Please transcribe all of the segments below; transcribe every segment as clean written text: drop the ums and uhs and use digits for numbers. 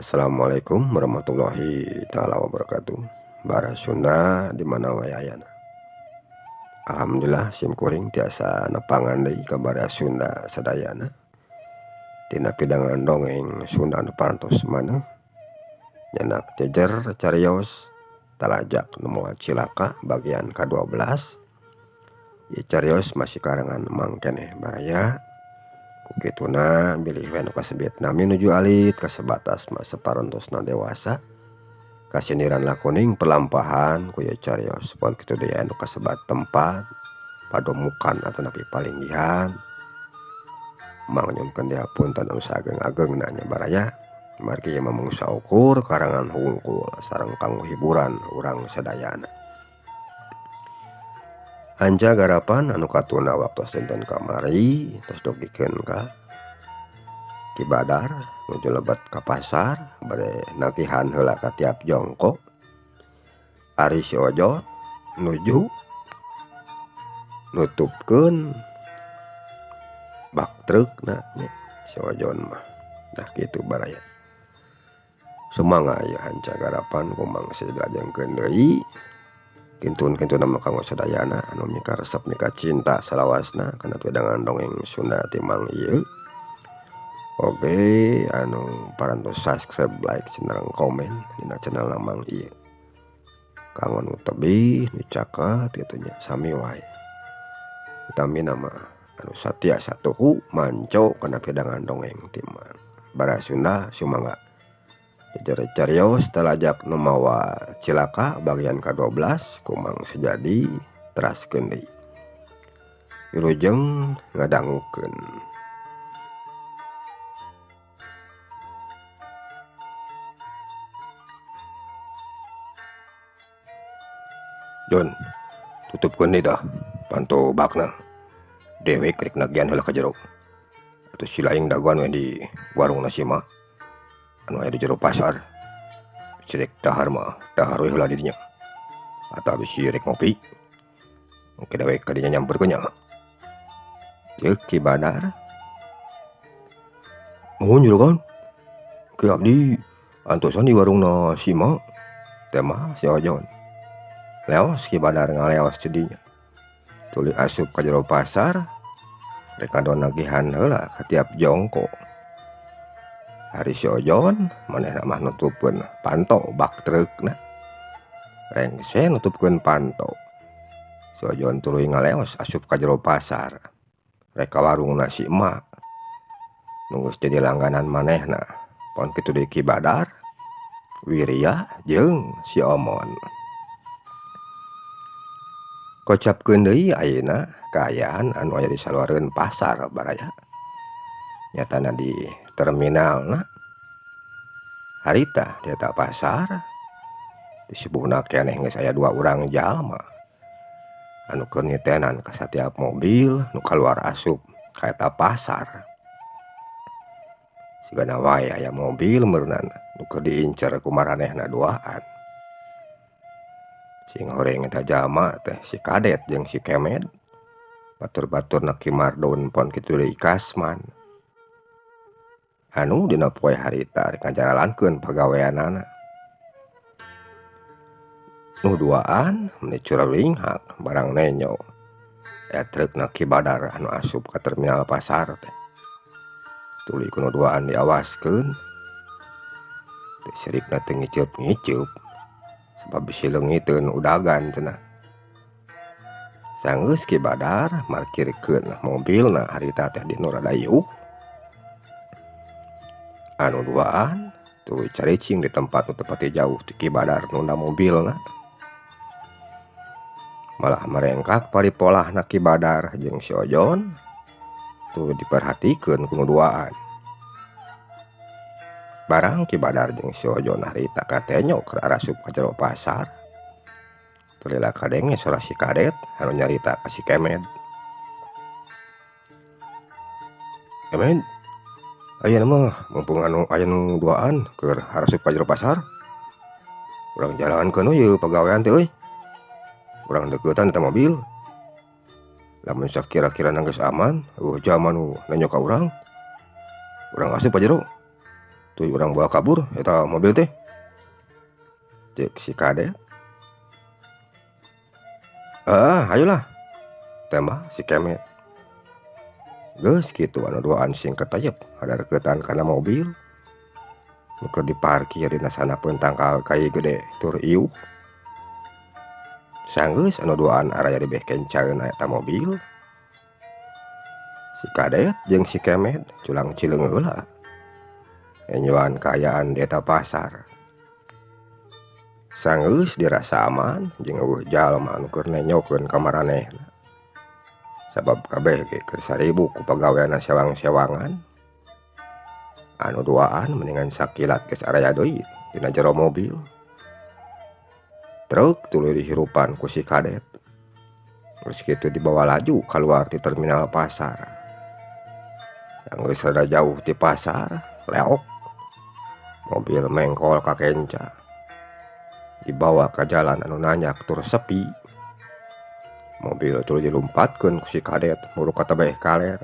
Assalamualaikum warahmatullahi taala wabarakatuh. Bara Sunda di mana wae ayana. Alhamdulillah sim kuring tiasa nepangan deui ka bara Sunda sadayana. Dina pidangan dongeng Sunda anu parantos maneuh nyanak jejer carios talajak nu moal cilaka bagian ka-12. Ieu carios masih karangan Mang keneh baraya. Kukituna bilih we nu kasebut nami nuju alit kasebatas mah saparantosna dewasa. Kasindiran lakuning perlampahan ku ieu carios pon kitu deui anu kasebat tempat padomukan atanapi palinggihan. Mang nyungkeun dihapunten anu saageng-agengna nya baraya. Margi ieu mah mung saukur karangan hungkul sareng kanggo hiburan urang sadayana. Hanca garapan anu katunda waktos dinten kamari tos dugikeun ka Ki Badar nuju lebet ka pasar bade nagihan heula ka tiap jongko. Ari si Ojo nuju nutupkeun bak trukna nya si Ojon mah. Tah kitu baraya. Sumangga ieu hanca garapan ku Mang dilajengkeun deui. Kintun-kintun mah kanggo sadayana anu mikaresep mikacinta salawasna kana pidangan dongeng Sunda ti Mang ieu. Oge anu parantos subscribe like sareng komen dina channel Mang ieu. Kanggo nu tebih nu caket kitu nya sami wae. Utamina mah anu satia satuhu manco kana pidangan dongeng ti Mang. Bara Sunda sumangga. Jejer carios talajak nu mawa cilaka bagian ka-12 ku Mang Sejadi teraskeun deui. Wilujeng ngadangukeun. Jon, tutupkeun deui tah panto bakna. Dewek rek nagihan heula ka jero. Atuh si laing dagoan we di warung nasi mah. Anu aya di jero pasar. Bisi rek dahar mah dahar we heula di dinya. Atawa bisi rek ngopi. Engke dewek ka dinya nyamperkeun nya. Ceuk Ki Badar. Muhun juragan. Ke abdi antosan di warung nasi mah. Teh mah si Ojon. Leos Ki Badar ngaleos ti dinya. Tuluy asup ka jero pasar rek ngadon nagihan heula ka tiap jongko. Ari si Ojon manehna mah nutupkeun panto bak trukna. Rengse nutupkeun panto. Si Ojon tuluy ngaleos asup ka jero pasar. Rek ka warung nasi emak. Nu geus jadi langganan manehna. Pon kitu deui Ki Badar, Wirya jeung si Omon. Kocapkeun deui ayeuna kaayaan anu aya di saluareun pasar baraya. Nyatana di terminalna. Harita di eta pasar disubuhna keneh geus aya dua urang jalma anu keur nitenan ka satiap mobil nu kaluar asup ka eta pasar. Sigana wae aya mobil meureunan nu keur diincer ku maranehna duaan. Sing horeng eta jalma teh si Kadet jeung si Kemed. Batur-baturna Ki Mardun pon kitu deui Kasman. Anu dina poe harita rek ngajaralankeun pagaweanana. Nu duaan meuni cururinghak barang nenjo. Aya trukna Ki Badar anu asup ka terminal pasar teh. Tuluy ku nu duaan diawaskeun. Teu sirikna teu ngiceup-ngiceup. Sabab bisi leungiteun udagan cenah. Sanggeus Ki Badar markirkeun mobilna harita teh di nu rada iuh. Anu duaan tuluy caricing di tempat nu teu pati jauh ti Ki Badar nunda mobilna. Malah marengkak paripolahna Ki Badar jeung si Ojon tuluy diperhatikeun ku nu duaan. Barang Ki Badar jeung si Ojon harita katenyo keur arasup ka jero pasar. Teu lila kadenge sora si Kadet anu nyarita ka si Kemed. Kemed, ayeuna mah mumpung anu aya nu duaan keur harasup ka jero pasar. Urang jalankeun we ieu pagawean teh euy. Urang deukeutan eta mobil. Lamun sakira-kirana geus aman, eueuh jalma nu nenjo ka urang. Urang asup ka jero. Tuluy urang bawa kabur eta mobil teh. Cek si Kadet. Ah, hayulah. Tembak si Kemet. Geus kitu anu duaan sing ketayep hadareuketan kana mobil. Nu keur diparkir dina sanapeun tangkal kai gede tur iuh. Sanggeus anu duaan araya di beh kencaeuna eta mobil. Si Kadet jeung si Kemet culang cileung heula. Enyoan kaayaan di eta pasar. Sanggeus dirasa aman jeung eueuh jalma anu keur nenyokeun ka maranehna. Sabab kabeh ge keur saribuk ku pagaweanna sewang-sewangan. Anu duaan mendingan sakilat geus araya deui dina jero mobil. Truk tuluy dihirupan ku si Kadet. Geus kitu dibawa laju kaluar ti terminal pasar. Sanggeus rada jauh ti pasar, leok. Mobil mengkol ka kenca. Dibawa ka jalan anu nanjak tur sepi. Mobil tuluy dilumpatkeun ku si Kadet muru ka tebeh kaler.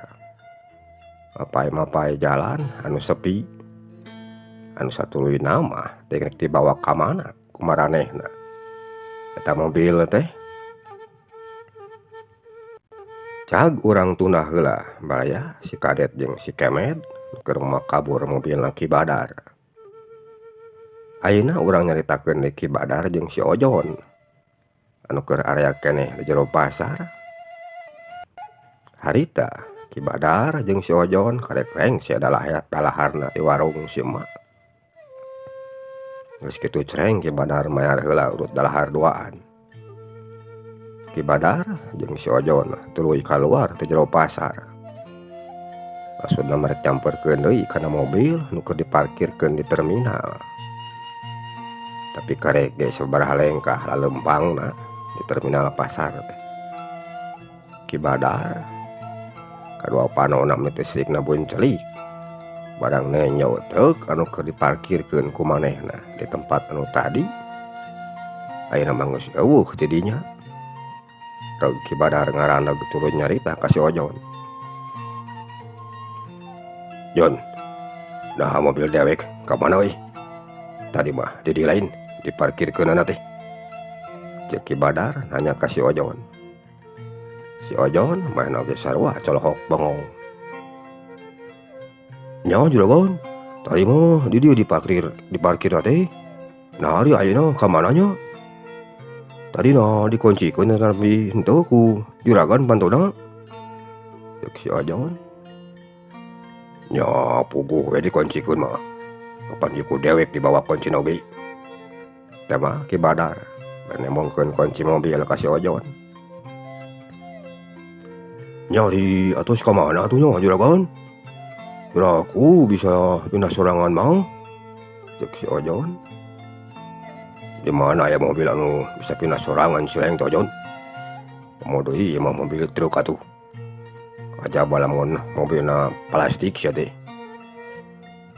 Mapay-mapay jalan anu sepi. Anu satuluyna mah teh rek dibawa ka mana ku maranehna. Eta mobil teh. Cag urang tunah heula baraya si Kadet jeung si Kemet keur kabur mobilna Ki Badar. Ayeuna urang nyaritakeun deui Ki Badar jeung si Ojon anu keur area keneh di jero pasar. Harita Ki Badar jeung si Ojon karek rengse dalaharna di warung si emak. Geus kitu cereng Ki Badar mayar heula urut dalahar duaan. Ki Badar jeung si Ojon tuluy kaluar ti jero pasar. Maksudna merek nyamperkeun deui kana mobil nu keur diparkirkeun di terminal. Tapi karek ge sababaraha lengkah lalempangna di terminal pasar teh. Ki Badar kadua panona mah teh sirikna buncelik. Barang nenjo truk anu keur diparkirkeun ku manehna di tempat anu tadi. Ayeuna mah geus eueuh ti dinya. Reg Ki Badar ngaraneg tuluy nyarita ka si Ojon. Jon, naha mobil dewek ka mana euy? Tadi mah di dieu lain diparkirkeunana teh. Ceuk Ki Badar nanya ka si Ojon. Si Ojon manehna oge sarua colohok bengong. Nya juragan, tadi mah di dieu diparkirna teh. Nah ari ayeuna ka mana nya? Tadi nah dikuncikeun tapi henteu ku juragan pantona. Ceuk si Ojon. Nya puguh we dikuncikeun mah. Kapan ieu ku dewek dibawa kuncina oge. Teh mah Ki Badar nembongkeun kunci mobil ka si Ojon. Nya ari atos ka mana atuh nya juragan? Piraku bisa pindah sorangan mah. Ceuk si Ojon. Di mana aya mobil anu bisa pindah sorangan si Leng teh Ojon? Komo deui ieu mah mobil truk atuh. Kajaba lamun mobilna plastik sia teh.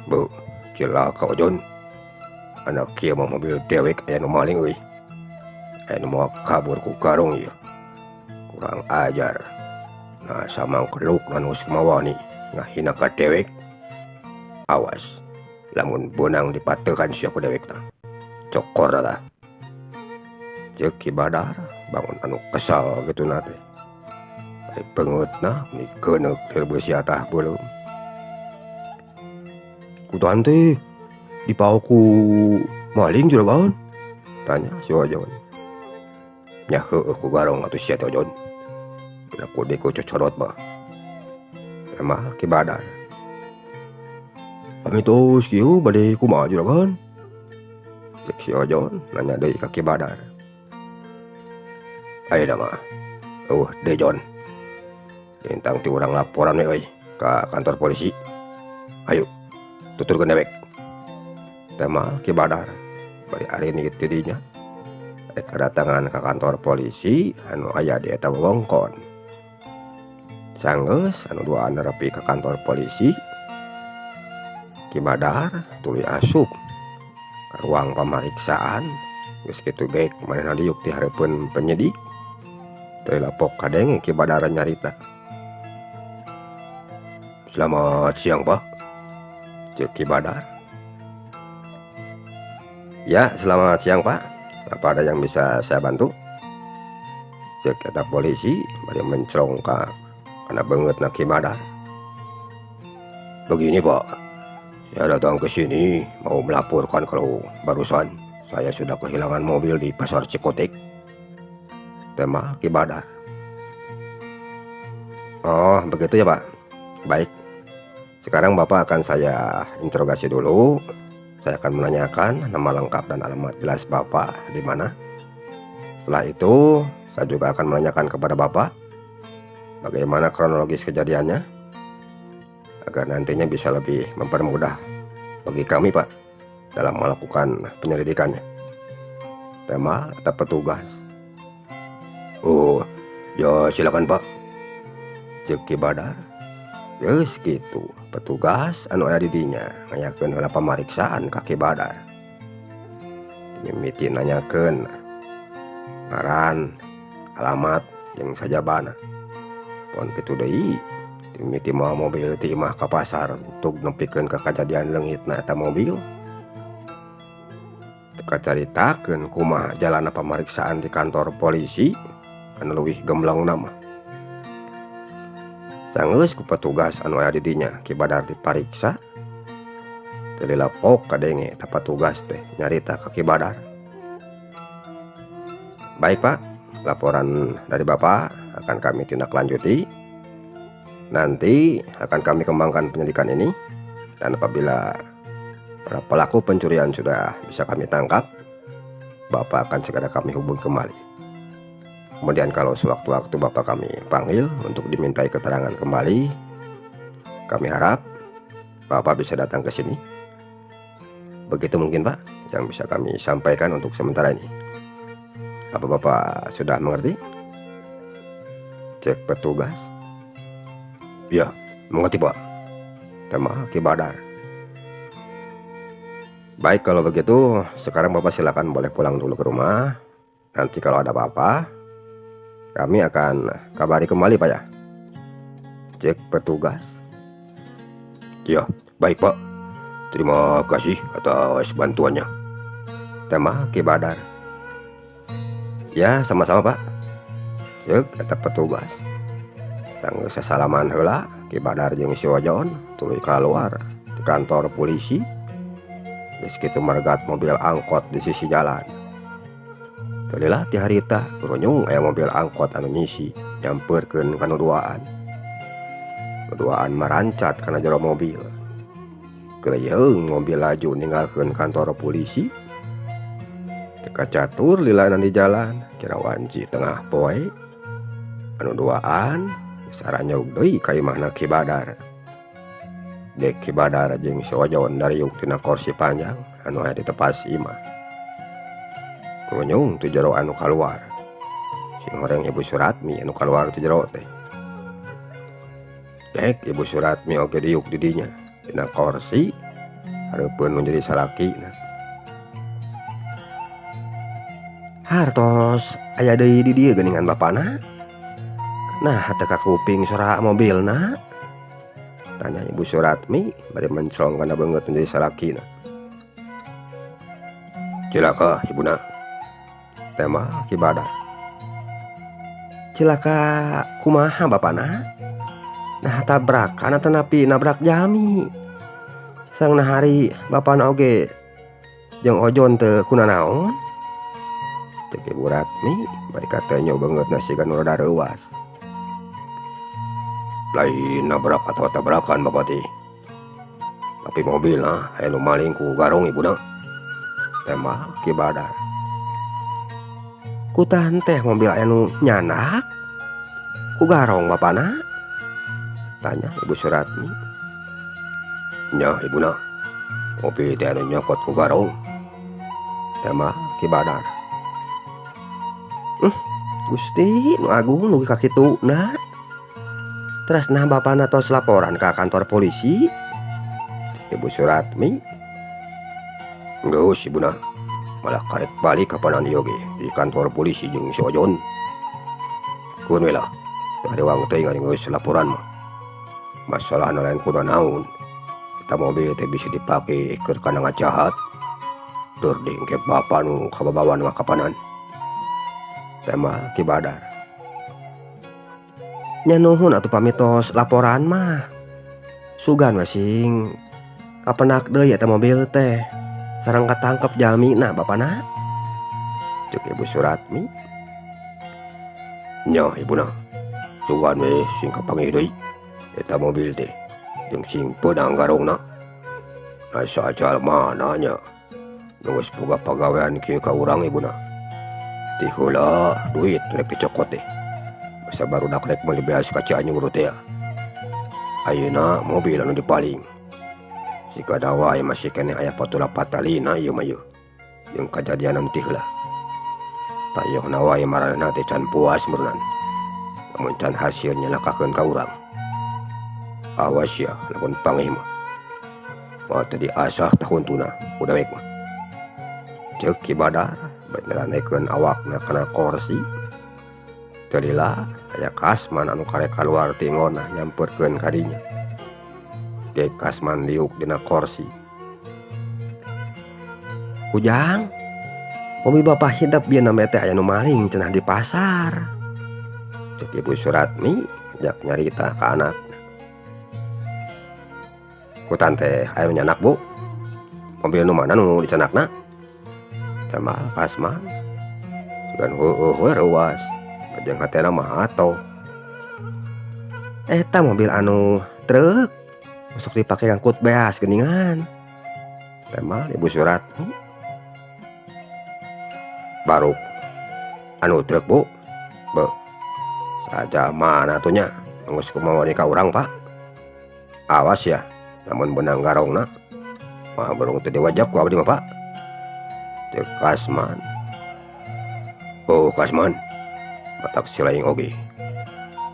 Beuh, cilaka Ojon. Anak kieu mah mobil dewek aya nu maling euy. Aya nu mawa kabur ku karung ieu. Kurang ajar. Nah samangkelukna nu geus mawani ngahina ka dewek. Awas lamun beunang dipateuhan sia ku dewek tah. Cokor tah. Ceuk Ki Badar bangun anu kesal kituna teh. Ari beungeutna meni keuneuk lir beusi atah beuleum. Kutan teh dipaok ku maling juragan? Tanya si Ojon. Nya heueuh ku garong atuh sia teh Ojon. Piraku deui ku cocorot mah. Emah Ki Badar. Pami tos kieu bade kumaha juragan? Ceuk si Ojon nanya deui ka Ki Badar. Ayeuna mah eueuh deui Jon. Lintang ti urang laporan we euy ka kantor polisi. Hayu tuturkeun dewek. Teh mah Ki Badar bari arinit ti dinya. Rek kadatangan ka kantor polisi anu aya di eta wewengkon. Sanggeus anu duaan nerepi ka kantor polisi. Ki Badar tuluy asup ka ruang pamariksaan. Geus kitu ge manehna diuk di hareupeun penyidik. Teu lapok kadenge Ki Badar nyarita. Selamat siang Pak. Ceuk Ki Badar. Ya, selamat siang, Pak. Apa ada yang bisa saya bantu? Cek eta polisi bari mencrong ka kana beungeutna Ki Badar. Begini, Pak, saya datang ke sini mau melaporkan kalau barusan saya sudah kehilangan mobil di Pasar Cikotik. Tembal Ki Badar. Oh, begitu ya, Pak. Baik. Sekarang Bapak akan saya interogasi dulu. Saya akan menanyakan nama lengkap dan alamat jelas Bapak di mana. Setelah itu, saya juga akan menanyakan kepada Bapak bagaimana kronologis kejadiannya agar nantinya bisa lebih mempermudah bagi kami, Pak, dalam melakukan penyelidikannya. Tembal eta petugas. Oh, ya silakan, Pak. Cek Ki Badar. Geus kitu, petugas anu aya di dinya ngayakeun heula pamariksaan ka Ki Badar. Mimiti nanyakeun ngaran, alamat, jeung sajabana. Pon kitu deui, mimiti mawa mobil ti imah ka pasar tug nepikeun ka kajadian leungitna eta mobil. Teu kacaritakeun kumaha jalanna pamariksaan di kantor polisi anu leuwih gemblongna mah. Sanggeus ku petugas anu aya di dinya Ki Badar dipariksa, teu lila pok kadenge eta patugas teh nyarita ka Ki Badar. Baik, Pak, laporan dari Bapak akan kami tindak lanjuti. Nanti akan kami kembangkan penyelidikan ini dan apabila para pelaku pencurian sudah bisa kami tangkap, Bapak akan segera kami hubungi kembali. Kemudian kalau sewaktu-waktu Bapak kami panggil untuk dimintai keterangan kembali, kami harap Bapak bisa datang ke sini. Begitu mungkin, Pak, yang bisa kami sampaikan untuk sementara ini. Apa Bapak sudah mengerti? Cek petugas. Ya, mengerti, Pak. Tembal Ki Badar. Baik, kalau begitu sekarang Bapak silakan boleh pulang dulu ke rumah. Nanti kalau ada apa-apa, kami akan kabari kembali, Pak, ya. Cek petugas. Ya, baik, Pak. Terima kasih atas bantuannya. Tembal Ki Badar. Ya, sama-sama, Pak. Cek eta petugas. Sanggeus sasalaman heula, Ki Badar jeung si Ojon tuluy keluar di kantor polisi. Geus kitu meregat mobil angkot di sisi jalan. Teu lila ti harita kurunyung aya mobil angkot anu nyisi nyamperkeun ka nu duaan. Nu duaan marancat kana jero mobil. Keleuyeung mobil laju ninggalkeun kantor polisi. Teu kacatur lilana di jalan, kira wanci tengah poe. Anu duaan geus aranyog deui ka imahna Ki Badar. Dek Ki Badar jeung si Ojon dariuk tina korsi panjang anu aya di tepas imah. Kurunyung ti jero anu kaluar. Sing horeng Ibu Suratmi anu kaluar ti jero teh. Dek Ibu Suratmi oge diuk di dinya dina korsi hareupeun nu jadi salakina. Hartos aya deui di dieu geuningan bapana? Nah, teu kakuping sora mobilna? Tanya Ibu Suratmi bari mencrong kana beungeut nu jadi salakina. Cilaka ibuna. Tembal Ki Badar. Cilaka kumaha bapana? Nah, tabrakan atanapi nabrak jalmi. Sangna hari bapana oge jeung Ojon teu kunanaon? Cek Ibu Ratmi bari katenyo beungeutna siga nu rada reuas. Lain nabrak atawa tabrakan bapak teh. Tapi mobilna aya nu maling ku garong ibuna. Tembal Ki Badar. Kutahan teh mobil aya nu nyandak? Ku garong bapana? Tanya Ibu Suratmi. Nya ibuna, mobil teh anu nyokot ku garong. Tembal Ki Badar. Gusti nu agung nu kakituna. Teras nah bapana tos laporan ka kantor polisi? Ibu Suratmi. Geus ibuna, malah karek balik kapanan ieu ge di kantor polisi jeung si Ojon. Keun we lah, teu harewang teuing ari geus laporan mah. Masalahna lain kudu naon. Eta mobil teh bisa dipake keur kana ngajahat. Dur dingke bapa nu kababawan mah kapanan. Tema Ki Badar. Nya nuhun atuh pamitos laporan mah. Sugan we sing kapenak deui eta mobil teh. Sareng katangkep jalmina bapana. Cek Ibu Suratmi. Nya ibuna. Sugan we sing kapanggih deui eta mobil teh jeung sing peunang garongna. Asa jalmana nya. Nu geus boga pagawean kieu ka urang ibuna. Ti heula duit rek dicokot teh. Basa barudak rek meuli beas ka Cianjur teh. Ayeuna mobil anu dipaling. Sigana wae masih keneh aya patula patalina ieu mah yeuh. Jeung kajadian anu ti heula. Tayohna wae maranehna teh can puas meureunnan. Lamun can hasil nyelakakeun ka urang. Awas ya lamun panggih mah. Moal teu diasah tah huntuna ku dewek mah. Ceuk Ki Badar bari naranekeun awakna kana korsi. Teu lila aya Kasman anu karek kaluar ti ngonah nyamperkeun ka dinya. Ge Kasman liuk dina korsi. Ujang, mobil bapak hidep bieu namanya teh aya nu maling cenah di pasar. Cek Ibu Suratmi jak nyarita ka anakna. Ku tante aya nu nyanak bu, mobil nu mana nu dicanakna? Tembal Kasman. Sugan heueuh we reuas, jeung hatena mah atoh. Eta mobil anu truk sok dipake ngangkut beas geuningan. Tembal Ibu Suratmi. Baruk anu truk bu, beuh saja mana atuh nya geus kumaha ka urang pak. Awas ya, lamun beunang garongna mah burung teu diwajak ku abdi mah pak. Ceuk Kasman. Oh Kasman, matak silaing oge.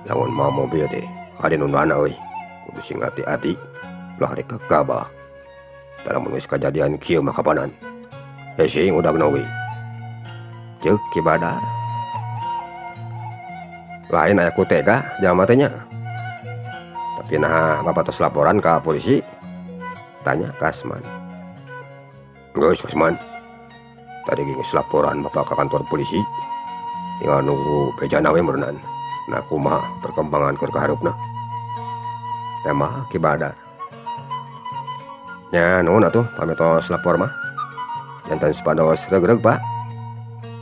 Lamun mawa mobil teh kade nu nana euy, kudu sing hati-hati ulah rek kagabah. Tah lamun geus kajadian kieu mah kapanan. Hese udagna oge. Ceuk Ki Badar. Lain aya ku tega jalma teh nya. Tapi naha bapak tos laporan ka polisi? Tanya Kasman. Geus Kasman. Tadi geus laporan bapak ka kantor polisi. Tinggal nunggu bejana we meureunan. Nah kumaha perkembangan keur kahareupna. Tembak Ki Badar. Nya nuhun atuh pamitos lapor mah. Janten supados regreg pak.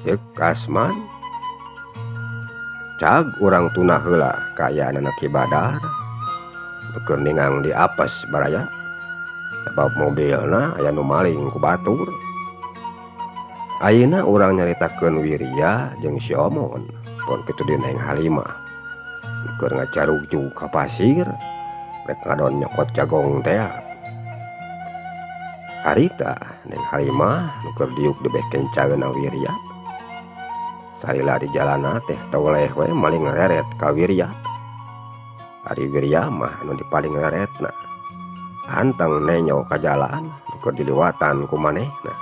Ceuk Kasman. Cag urang tuna heula kaayaanana Ki Badar. Nu keur ningang di apes baraya. Sabab mobilna aya nu maling ku batur. Ayeuna urang nyaritakeun Wirya jeung si Omon pon kitu di Neng Halimah. Nu keur ngacarugcug ka pasir rek ngadon nyokot jagong tea. Harita Neng Halimah nu keur diuk di beh kencaeuna Wirya. Salila di jalana teh toleh we maling ngareret ka Wirya. Ari Wirya mah anu dipaling ngareretna. Anteng nenyo ka jalan nu keur diliwatan ku manehna.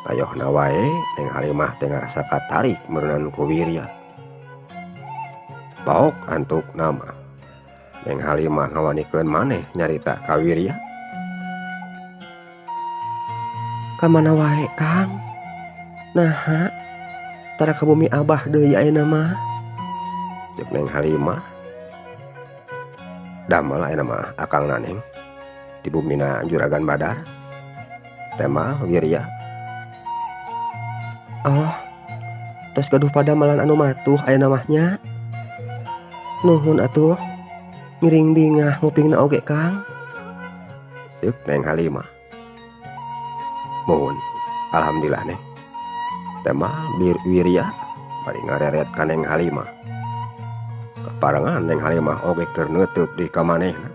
Tayohna wae Neng Halimah teh ngarasa katarik meureunan ku Wirya. Paok antukna mah. Neng Halimah ngawanikeun maneh nyarita ka Wirya. Ka mana wae Kang? Naha tara ka bumi abah deui ayeuna mah? Ceuk Neng Halimah. Damel ayeuna mah akangna Neng di bumina Juragan Badar. Tema Wirya. Oh, tos gaduh padamelan anu matuh ayeuna mah nya. Nuhun atuh, ngiring bingah ngupingna oge Kang. Ceuk Neng Halimah. Muhun, alhamdulillah Neng. Tema Wirya bari ngareret ka Neng Halimah. Kaparengan Neng Halimah oge keur neuteub di ka manehna.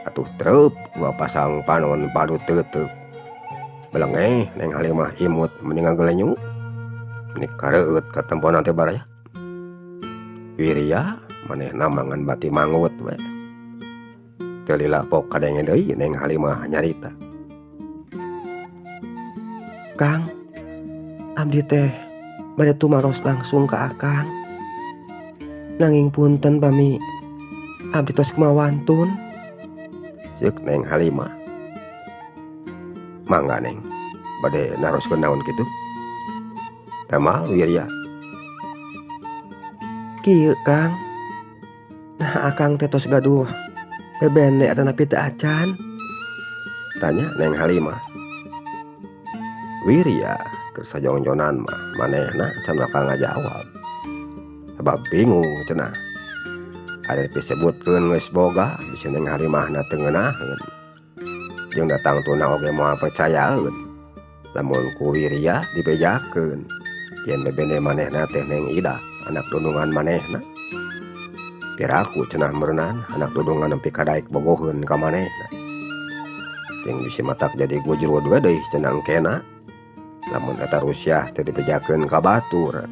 Atuh treup dua pasang panon padu teuteub. Belengeh Neng Halimah imut meni ngagelenyu. Meni kareueut katempona teh baraya. Wirya manehna mangan bati manggut we. Teu lila pok kadenge deui Neng Halimah nyarita. Kang, abdi teh bade tumaros langsung ka Akang. Nanging punten pami, abdi tos kumawantun. Ceuk Neng Halimah. Mangga Neng, Bade naroskeun naon kitu? Tama Wirya. Kieu Kang. Nah akang teh tos gaduh bebende atanapi teu acan? Tanya Neng Halimah. Wirya keur sajongjonan mah manehna can bakal ngajawab. Sabab bingung cenah. Ari disebutkeun geus boga bisi Neng Halimahna teu ngeunaheun. Jeung datangtuna oge moal percayaeun. Lamun ku Wirya dibejakeun yen bebende manehna teh Neng Ida anak dundungan manehna. Piraku cenah meureunan anak dundungan nepi ka daek bogoheun ka manehna. Jeung bisi matak jadi gujrud we deui cenah engkena. Lamun eta rusiah teu dibejakeun ka batur.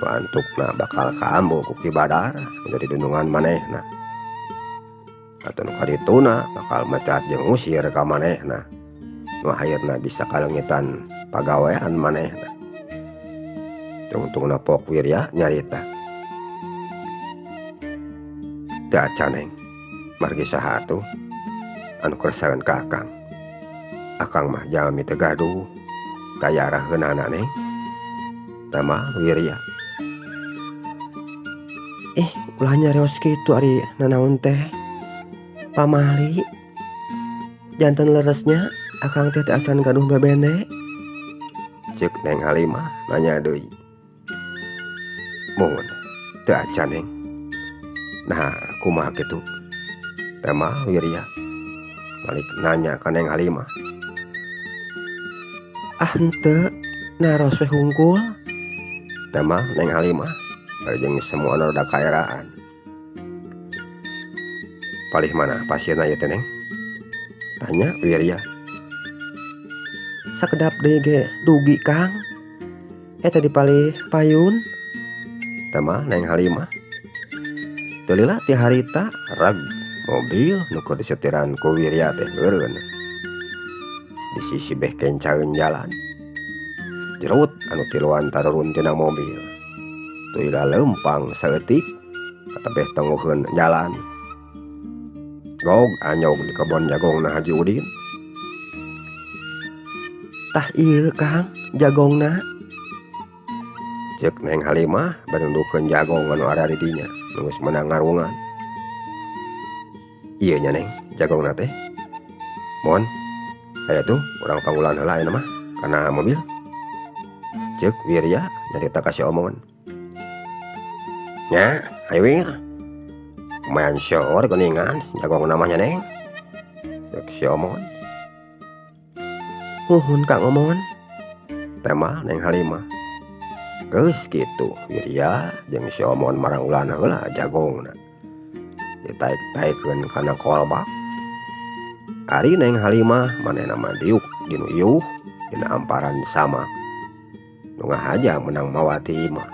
Nu antukna bakal kaambu ku Ki Badar jadi dundungan manehna. Atau nu kadituna bakal mecat jeung ngusir ka manehna. Nu akhirna bisa kaleungitan pagawean manehna. Tungtungna Pok Wirya nyarita. Teu acan Neng, margi saha atuh anu keresaeun ka akang. Akang mah jalmi teu gaduh, taya araheunana Neng. Tama Wirya. Ih, ulah nyarios kitu ari nanaon teh. Pamali janten leresnya akang teh teu acan gaduh bebende. Ceuk Neng Halimah nanya deui. Mun teu acan Neng. Nah, kumaha kitu? Tama Wirya. Balik nanya ka Neng Halimah. Ah henteu, naros we hungkul. Tama Neng Halimah bari jeung semua rada kaeraan. Palih mana pasirna ieu teh Neng? Tanya Wirya. Sakedap deui ge dugi Kang. Eta di palih payun. Tama Neng Halimah. Teu lila ti harita reg mobil nu keur disetiran ku Wirya teh eureun. Di sisi beh kencaeun jalan. Jerut anu tiluan tarurun tina mobil. Teu leumpang saeutik katebeh tonggoheun jalan. Gog anyog di kebon jagongna Haji Udin. Tah ieu Kang jagongna. Ceuk Neng Halimah bari nundukeun jagong anu ada di dinya nu geus meunang ngarungan. Ieu nya Neng jagongna teh. Mon, aya tuh urang panggulan heula ayeuna mah kana mobil. Ceuk Wirya nyarita ka si Omon. Nya, hayu Wir. Lumayan seueur geuningan jagongna mah nya Neng. Ceuk si Omon. Nuhun Kang Omon. Tema Neng Halimah. Geus kitu Wirya jeung si Omon maranggulan heula jagongna. Ditaek-taekeun kana kolbak. Ari Neng Halimah manehna mah diuk dinu iuh dina amparan samak. Nu ngahaja meunang mawa ti imah.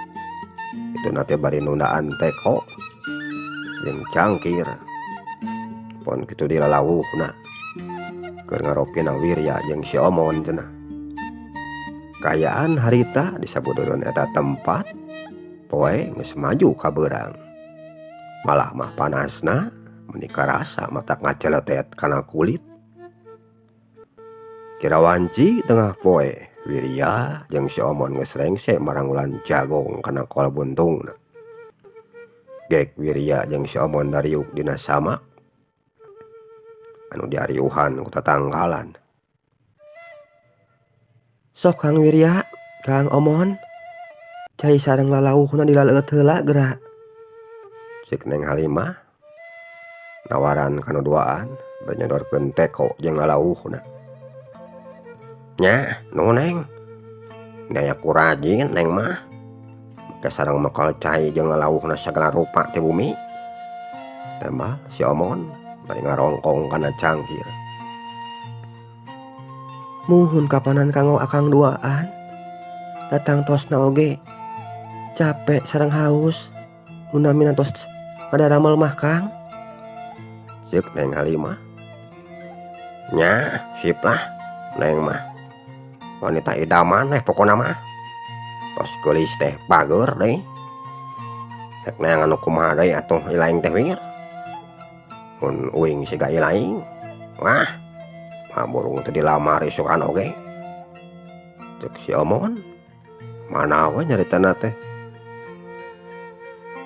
Kituna teh bari nundaan teko jeung cangkir. Pon kitu dilalawuhna keur ngaropina Wirya jeung si Omon cenah. Kaayaan harita di sabudeureun eta tempat poe geus maju ka beurang. Malah mah panasna meuni karasa matak ngaceletet kana kulit. Kira wanci tengah poe Wirya jeung si Omon geus rengse maranggulan jagong kana kol buntungna. Gek Wirya jeung si Omon dariuk dina samak anu diariuhan ku tatangkalan. Sok Kang Wirya, Kang Omon, cai sareng lalauhna dilaleueut heula geura. Ceuk Neng Halimah nawaran ka nu duaan bari nyodorkeun teko jeung lalauhna. Nya, nuhun Neng. Nya ku rajin Neng mah. Make sareng mekal cai jeung lalauhna sagala rupa ti bumi. Tembal si Omon bari ngarongkong kana cangkir. Muhun kapanan kanggo akang duaan. Datang tosna oge capek sareng haus. Nu namina tos ngadaramel mah Kang. Ceuk Neng Halimah. Nya, sip lah Neng mah. Wanita idaman pokona mah. Tos geulis teh bager deui. Rek neangan nu kumaha deui atuh ilaing teh Wir. Mun uing siga ilaing. Wah, mah burung teh dilamar isukan oge. Cek si Omon mana we nyaritana teh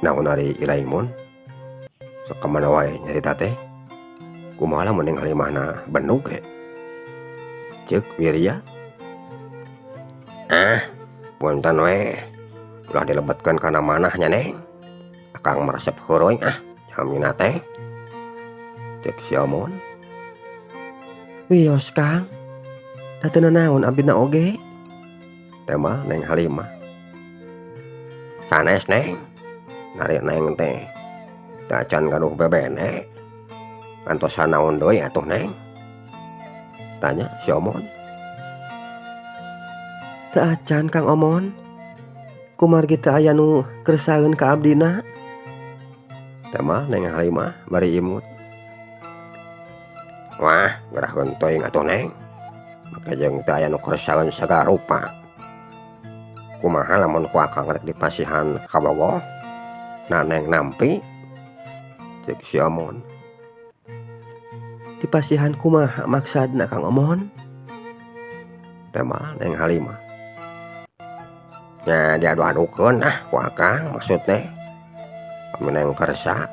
naon ari Ilaing mun sok ka mana wae nyarita teh kumaha lamun Neng Halimahna benug ge ceuk Wirya. Ah punten we ulah dilebetkeun kana manah nya Neng akang mah resep heuruy ah jalmina teh ceuk si Omon. Wios Kang da teu nanaon abdina oge tema Neng Halimah. Sanes Neng nari Neng teh teu acan gaduh bebene ngantosan naon deui atuh Neng tanya si Omon. Teu acan Kang Omon kumargi teu aya nu kersaeun ka abdina tema Neng Halimah bari imut. Wah geraheun teuing atuh Neng make jeung teu aya nu kersaeun sagala rupa kumaha lamun ku akang rek dipasihan kabogoh na Neng nampi ceuk si Omon. Dipasihan kumaha maksadna Kang Omon tema Neng Halimah. Nya diadu-adukeun ah ku akang maksud teh pami Neng kersa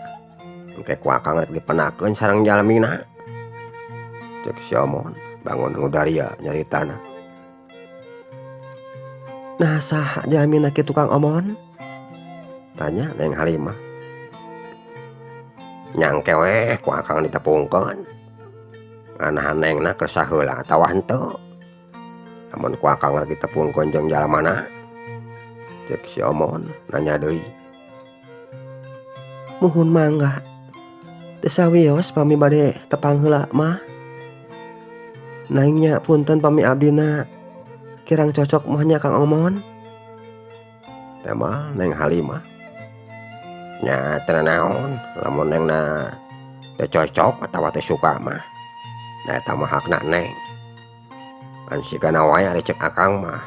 engke ku akang rek dipendakeun sareng jalmina ceuk si Omon bangun nu daria nyaritana. Nah saha jalmina kitu Kang Omon tanya Neng Halimah. Nyangke we ku akang ditepungkeun nganahan Nengna kersa heula atawa henteu lamun ku akang rek ditepungkeun jeung jalmana ceuk si Omon nanya deui. Muhun mangga teu sawios pami bade tepang heula mah Neng nya punten pami abdina kirang cocok mah nya Kang Omon tema Neng Halimah. Nya teu nanaon lamun Nengna teu cocok atawa teu suka mah da eta mah hakna Neng ngan sigana wae ari ceuk akang mah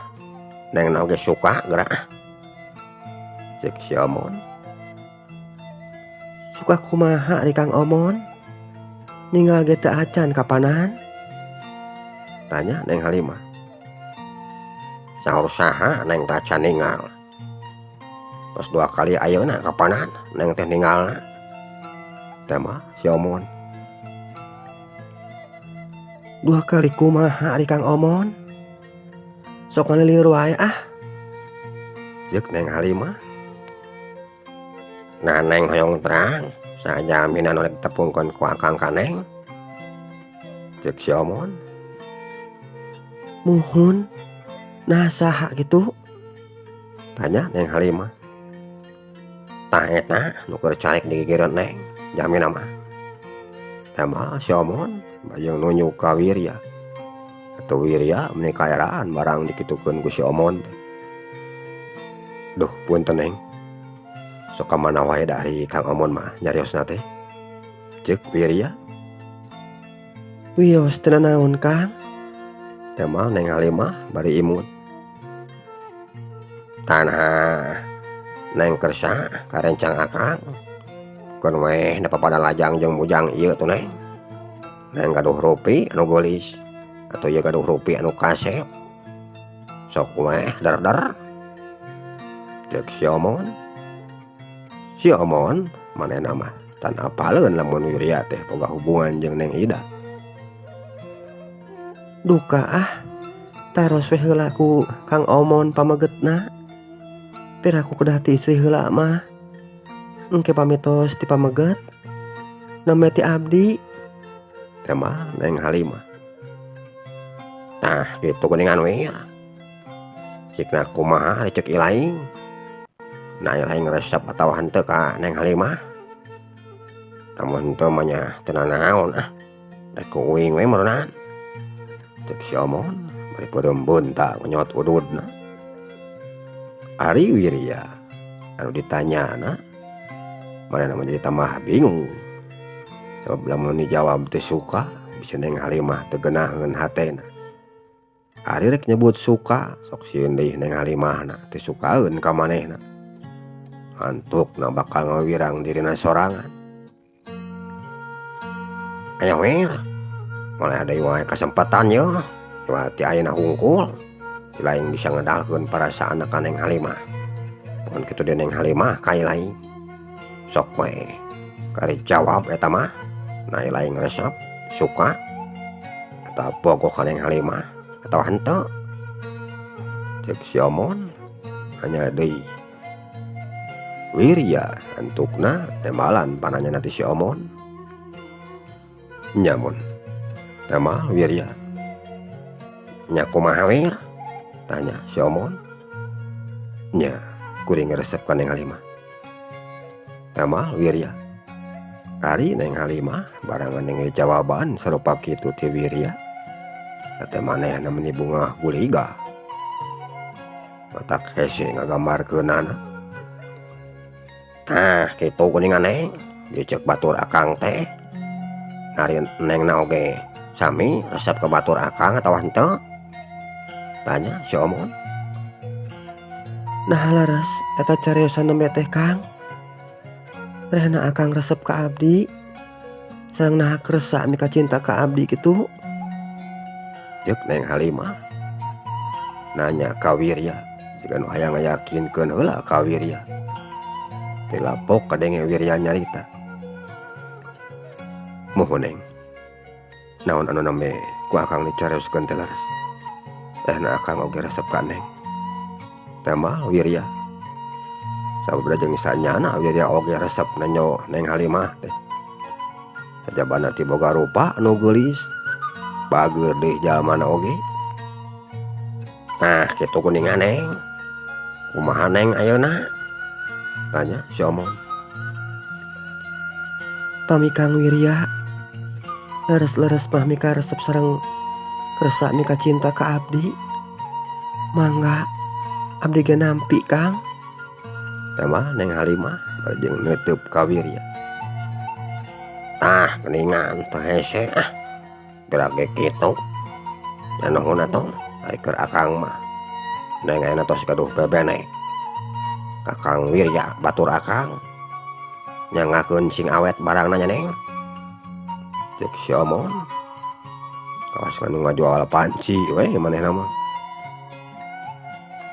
Nengna oge suka geura ah ceuk si Omon. Suka kumaha ari Kang Omon ninggal ge teu acan kapanan tanya Neng Halimah. Saur saha Neng teh acan ninggal tos 2 kali ayeuna kapanan Neng teh ninggalna tema si Omon. 2 kali kumaha ari Kang Omon sok ngalilir wae ah ceuk Neng Halimah. Nah Neng hoyong terang saha jalmina nu rek ditepungkeun ku akang ka Neng ceuk si Omon. Muhun nah saha kitu tanya Neng Halimah. Tah eta nu keur carek di gigireun Neng jalmina mah tema si Omon bajeng nunjuk ka Wirya. Atuh Wirya meuni kaeraan barang dikitukeun ku si Omon teh. Duh punten Neng sok ka mana wae da ari Kang Omon mah nyariosna teh ceuk Wirya. Wios teu nanaon Kang tema Neng Halimah bari imut. Tanah Neng kersa karencang akang keun weh da papada lajang jeung bujang ieu tuh Neng. Neng gaduh rupi anu geulis atuh ieu gaduh rupi anu kasep sok weh der-der ceuk si Omon. Si Omon manehna mah can apaleun lamun Wirya teh boga hubungan jeung Neng Ida. Duka ah taros we heula ku Kang Omon pamegetna piraku kedah ti istri heula mah engke pamitos ti pameget name ti abdi tema Neng Halimah. Tah kitu geuningan Wir cikna kumaha ari ceuk Ilaing nah Ilaing resep atawa henteu ka Neng Halimah lamun henteu mah nya teu nanaon ah rek ku uing we meureunaan ceuk si Omon bari peureum beunta ngenyot ududna. Ari Wirya anu ditanyana manehna mah jadi tambah bingung sabab lamun dijawab teu suka bisa Neng Halimah teu geunaheun hatena. Ari rek nyebut suka sok sieun deui Neng Halimahna teu sukaeun ka manehna antukna bakal ngawirang dirina sorangan. Aya Wir mulai deui wae kasempatan yeuh ti ayeuna hungkul Ilaing bisa ngedalkeun parasaan ka Neng Halimah. Mun kitu deui Neng Halimah ka Ilaing. Sok we kari jawab eta mah. Nah Ilaing resep suka atawa bogoh ka Neng Halimah atawa henteu. Ceuk si Omon nanya deui. Wirya antukna nembalan pananyana ti si Omon. Nya mun teh Wirya. Nya kumaha Wir? Tanya si Omon. Nya kuring resep ka Neng Halimah. Tama Wirya. Ari Neng Halimah barang ngadenge jawaban sarupa kitu ti Wirya. Teh manehna meuni bungah guliga. Matak hese ngagambarkeunana. Tah kitu geuningan Neng, ieu ceuk batur akang teh. Ari Nengna oge sami resep ka batur akang atawa henteu? Tanya si Omon. Nah leres eta cariosan nembe teh Kang. Rehna akang resep ka abdi. Sareng naha kersa mika cinta ka abdi kitu. Ceuk Neng Halimah nanya ka Wirya jiga nu hayang ngayakinkeun heula ka Wirya. Teu lapok kadenge Wirya nyarita. Muhun Neng, naon anu nembe ku akang dicarioskeun teh leres. Rehna akang oge resep ka Neng. Tembal Wirya. Sababna jeung sanyana Wirya oge resep nenjo Neng Halimah teh. Sajabana ti boga rupa anu geulis, bageur deui jalmana oge. Tah kitu geuningan Neng. Kumaha Neng ayeuna? Tanya si Omon. Pami Kang Wirya, leres-leres mah mika resep sareng kersa mika cinta ka abdi. Mangga abdi ge nampi Kang. Tah Neng Halimah bari jeung neuteub ka Wirya. Tah geuningan teu hese ah. Geura ge kitu. Nya nuhun atuh ari keur akang mah. Neng ayeuna tos gaduh bebene. Kakang Wirya batur akang. Nyangakeun sing awet barangna nya Neng. Ceuk si Omon. Kawas nu ngajual panci we manehna mah.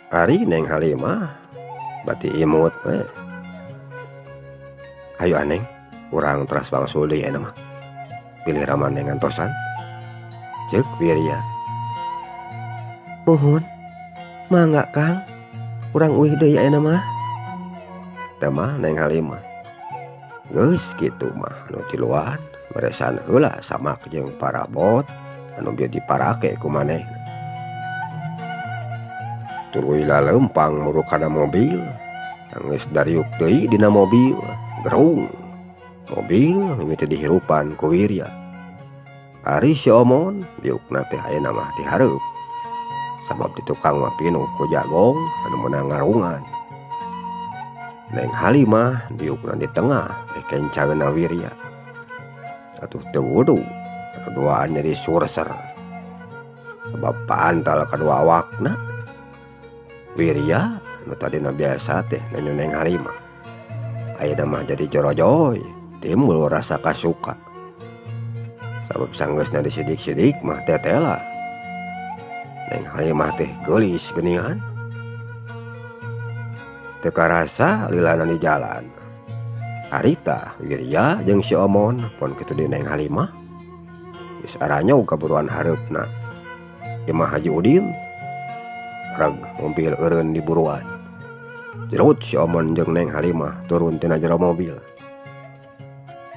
Ari Neng Halimah bati imut we. Hayu ah Neng, urang teras wangsul deui ayeuna mah. Bilih rama Neng ngantosan. Ceuk Wirya. Muhun, mangga Kang, urang uih deui ayeuna mah. Tah Neng Halimah. Geus kitu mah anu tiluan beresan heula samak jeung parabot anu bieu diparake ku manehna. Tuluy laleumpang muruk kana mobil, geus dariuk deui dina mobil, gerung. Mobil mimiti dihirupan ku Wirya. Ari si Omon diukna teh ayeuna mah dihareup. Sabab di tukang mah pinuh ku jagong anu meunang ngarungan. Neng Halimah diukna di tengah teh kencaeuna Wirya. Atuh teu wudu, anu duaan jadi surser. Sabab paantal kadua awakna. Wirya anu tadina biasa teh nenjo Neng Halimah. Ayeuna mah jadi jorojoy, timbul rasa kasuka. Sabab sanggeusna disidik-sidik mah tetela. Neng Halimah teh geulis geuningan. Teu karasa lilana di jalan. Harita Wirya jeung si Omon pon kitu deui Neng Halimah. Geus aranyog kaburuan hareupna. Imah Haji Udin rag mobil eureun di buruan. Jerut si Omon jeung Neng Halimah turun tina jero mobil.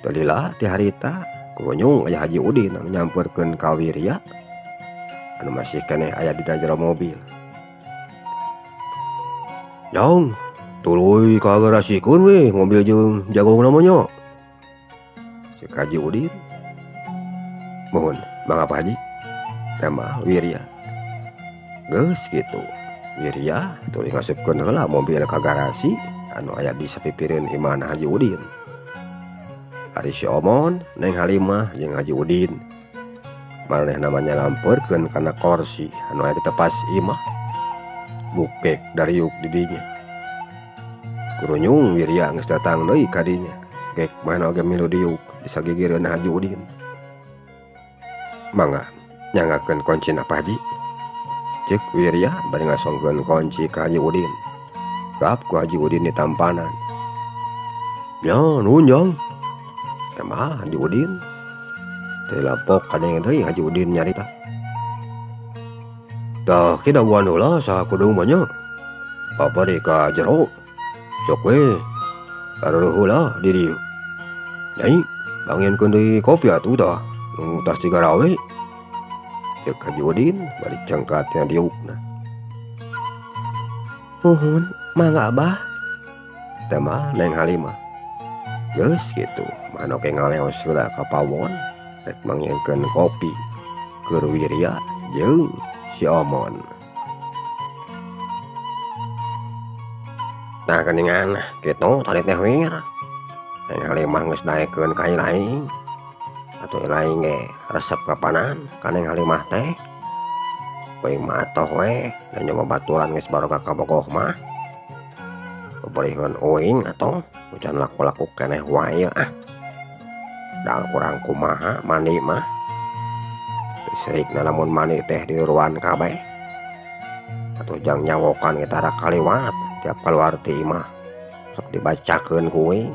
Teu lila ti harita kurunyung aya Haji Udin anu nyamperkeun ka Wirya anu masih keneh aya dina jero mobil. Jong, tuluy kagarasikeun we mobil jeung jagongna mah nya. Ceuk Haji Udin. Muhun, mangga Pak Haji. Tembal Wirya. Geus kitu. Wirya tuluy ngasupkeun heula mobil ka garasi anu aya di sapipireun imahna Haji Udin. Ari si Omon, Neng Halimah jeung Haji Udin manehna mah nyalampeurkeun kana korsi anu aya di tepas imah. Bukek dariuk di dinya. Kurunyung Wirya geus datang deui ka dinya. Gek manehna oge milu diuk di sagigireun Haji Udin. Mangga nyangakeun koncina Pak Haji. Ceuk Wirya bari ngasongkeun kunci ka Haji Udin. Gap ku Haji Udin ditampanan. Nya nuhun Jang. Tembal Haji Udin. Teu lapok kadenge deui Haji Udin nyarita. Tah ki daguan heula sakudeung mah nya. Bapa deui ka jero. Sok we areureun heula di dieu. Nyai pangienkeun deui kopi atuh tah nu tas digarawe. Ceuk Haji Udin bari cengkat tina diukna. Muhun mangga Abah. Tembal Neng Halimah. Geus kitu manok ge ngaleos heula ka pawon rek mangienkeun kopi keur Wirya jeung si Omon. Tah geuningan kitu tadi teh Wir. Neng Halimah geus daekeun ka Ilaing. Atuh Ilaing ge resep kapanan ka Neng Halimah teh. Uing mah atoh we da nya babaturan geus baroga kabogoh mah. Beureun uing atuh can laku-laku keneh wae ah. Da kurang kumaha mandi mah. Teu seurikna lamun mandi teh diruan kabeh. Atuh jang nyawokan ge tara kaliwat tiap kaluar ti imah sok dibacakeun ku uing.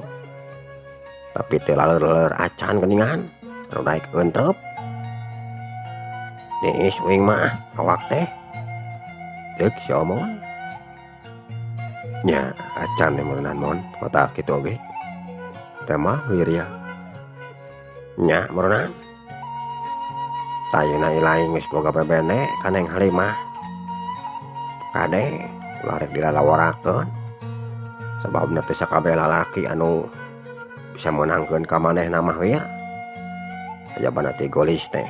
Tapi teu laleur-leur acan geuningan anu daek euntreup. Tiis uing mah awak teh. Ceuk si Omon. Nya acan meureunan Mon mata kitu oge. Teh mah Wirya. Nya meureunan. Tah ayeuna Ilaing geus boga bebene ka Neng Halimah. Kade ulah rek dilalaworakeun. Sababna teu sakabeh lalaki anu bisa meunangkeun ka manehna mah Wir. Sajabana ti geulis teh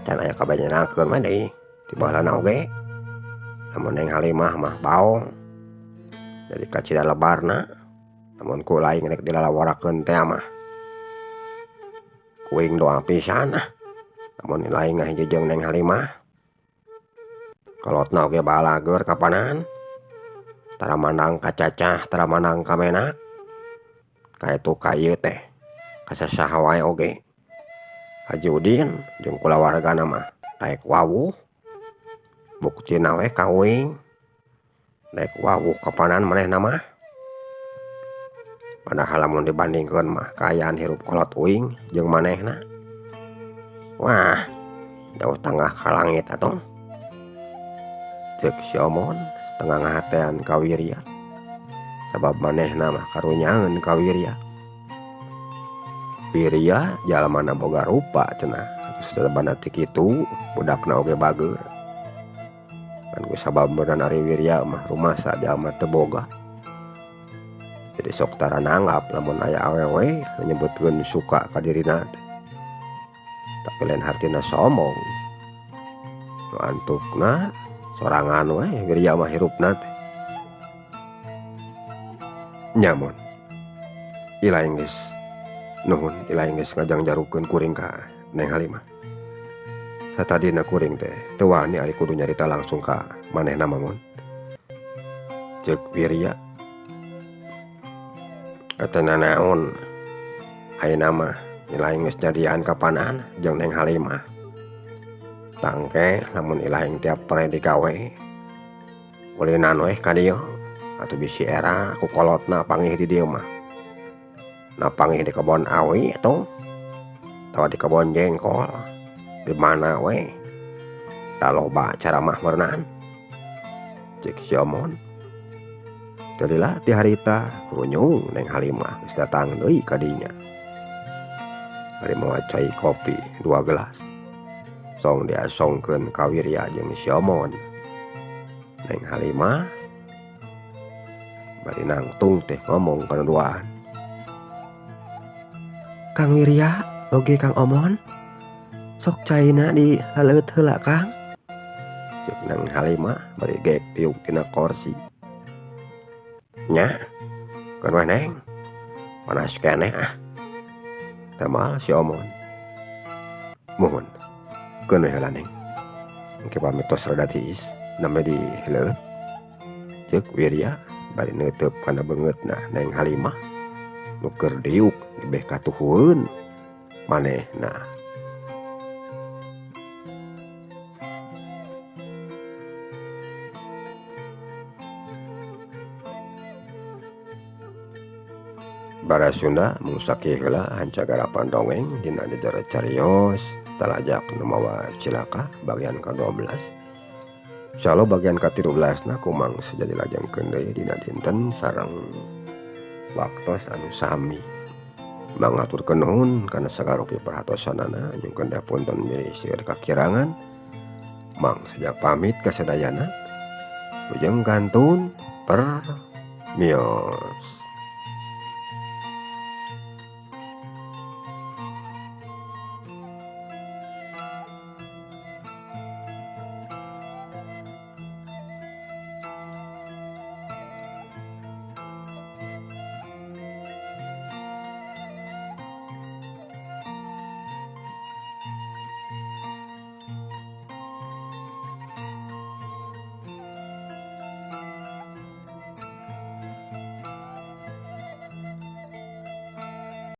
can aya kabenyanakeun we deui ti baheulana oge. Lamun Neng Halimah mah baong. Jadi kacida lebarna lamun ku laing rek dilalaworakeun teh mah. Kuing doa pisan ah lamun laing ngahiji jeung Neng Halimah. Kolotna oge balageur kapanan. Tara mandang ka cacah tara mandang ka menak. Kaetu ka ieu teh ka sasaha wae oge. Haji Udin jeung kulawargana mah daek wawuh. Buktina we ka uing. Daek wawuh kapanan manehna mah. Padahal lamun dibandingkeun mah kaayaan hirup kolot uing jeung manehna. Wah, jauh tangah ka langit atuh. Ceuk si Omon setengah ngahatean ka Wirya. Sabab manehna mah karunyaeun ka Wirya. Wirya jalmana boga rupa cenah. Sajabana ti kitu budakna oge bageur. Kan ku sabab meureun ari Wirya mah rumasa jalma teu boga. Jadi sok tara nanggap lamun aya awewe nyebutkeun suka ka dirina teh. Tapi lain hartina sombong. Nu antukna sorangan we Wirya mah hirupna teh. Nya Mon. Ilaing geus nuhun Ilaing geus ngajangjarukeun kuring ka Neng Halimah. Satadina kuring teh teu wani ari kudu nyarita langsung ka manehna mah Mon. Ceuk Wirya. Teu nanaon ayeuna mah Ilaing geus jadian kapanan jeung Neng Halimah. Tangke lamun Ilaing tiap pere digawe ulinan we ka dieu atuh bisi era ku kolotna panggih di dieu mah. Na panggih di kebon awi atuh atawa di kebon jengkol di mana we da loba caramah meureunan. Ceuk si Omon. Teu lila ti harita kurunyung Neng Halimah geus datang deui ka dinya. Bari mawa cai kopi 2 gelas. Song diasongkeun ka Wirya jeung si Omon. Neng Halimah bari nangtung teh ngomong kana duaan. Kang Wirya oge Kang Omon sok caina di laleut heula Kang. Ceuk Neng Halimah bari geek diuk tina korsi. Nya keun we Neng panas keneh ah. Tembal si Omon. Muhun keun we heula Neng. Engke pamit tos rada tiis name di leueut. Ceuk Wirya bari neuteub kana beungeutna Neng Halimah nu keur diuk dibeh katuhueun manehna. Barasunda mung sakieu heula hanca garapan dongeng dina jejer carios talajak nu mawa cilaka bagian ka-12. Insyaallah bagian ka-13 na ku mangsa jadi lajengkeun deui dina dinten sareng waktos anu sami. Mangaturkeun nuhun kana sagarupi perhatosanana nyungkeun punten bilih seueur kakirangan. Mang saja pamit kasadayana. Ujang kantun permios.